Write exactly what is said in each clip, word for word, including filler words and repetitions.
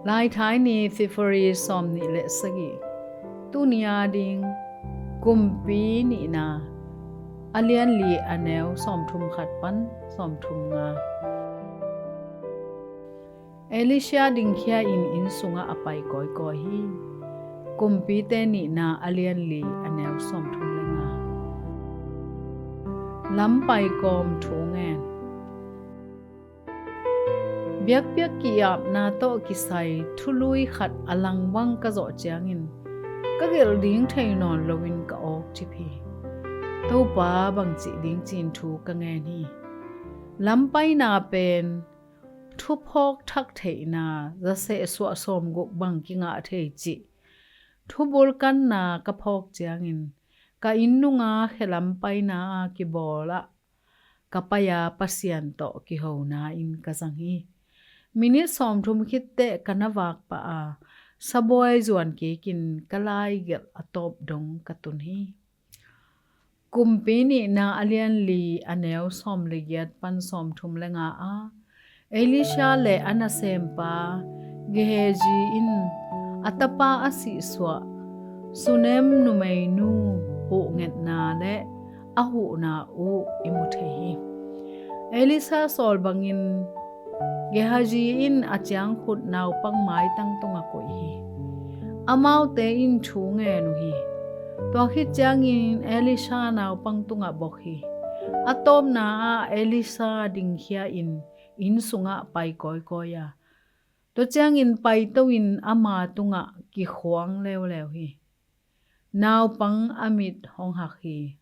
Laithai ni, February sawm nih le sagih. Tuni a ding Kumpi nihna, a lian li, a neu sawmthum khat pan sawmthum nga. Elisha dingkhia in inn sungah a pai kawikawi hi. Kumpite nihna, a lian li, a neu sawmthum le nga. Lam pai kawm thu ngen. Biakpiak ki-apna tawh kisai thului khat a langvang ka zawh ciangin, ka gelh ding thei nawn loin ka awkcip hi. Topa bangcih ding ci-in thu ka ngen hi. Lam paina pen thuphawk thak theihna, zaseh suah sawmguk bang kingah thei cih thubul kanna ka phawk ciangin, ka inn nunga khelam paina a kibawl ah ka pai-a Pasian tawh kihona in ka zang hi. Minit sawmthum khit teh ka na vak pah a, sabuai zuan kikin ka laigelh a tawp dong ka tun hi. Kumpi nihna, a lian li, a neu sawm le giat pan sawmthum le nga a, Elisha le a nasempa Gehazi in a tapa a sihsuah Sunem numeinu huhngetna le a huhna uh i mu thei hi. Elisha sawl bangin Gehazi in a ciangkhut naupang maitang tungah koih hi. Amaute in thu ngen uh hi. Tua khit ciangin Elisha naupang tungah bok hi. A tawpna ah Elisha dingkhia in inn sungah pai kawikawi a, tua ciangin paito in ama tungah kikhuang leuleu hi. Naupang a mit hong hak hi.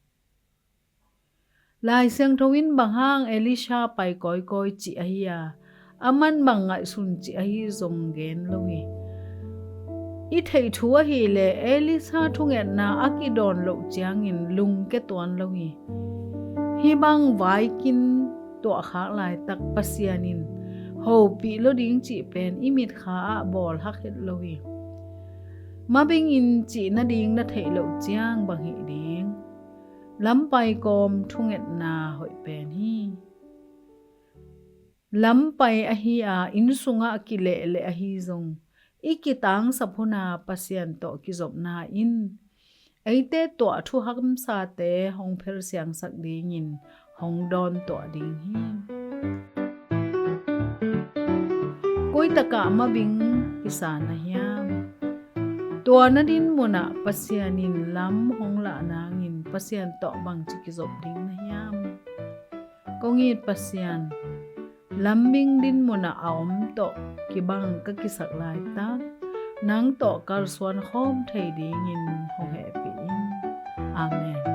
Lai Siangtho in bang hang Elisha pai kawikawi cih ahi a, aman bang ngaihsun cih ahi zong gen lo hi. I theih thu ahileh Elisha thungetna a kidawn loh ciangin lungke tuan lo hi. Hih bang vaikin tuahkhak laitak Pasian in hopih lo ding cih pen i mitkha ah bawlhak het lo hi. Mabingin cih nading na theih loh ciang bang hih ding. Lam pai kawm thungetna hoih pen hi. Lam pai ahi a, inn sungah kilehleh ahi zong, i kitangsap hun a Pasian tawh kizopna in eite tuah thuhamsate hong phelsiangsak dingin hong dawntuah ding hi. Koi takah mabing kisa na hiam? Tua na din munah Pasian in lam hong lah nangin Pasian tawh bangci kizop ding na hiam? Kong it Pasian, lam bing din munah a om tawh kibang ka kisak laitak, nang tawh kalsuan khawm thei dingin hong hehpih in. Amen.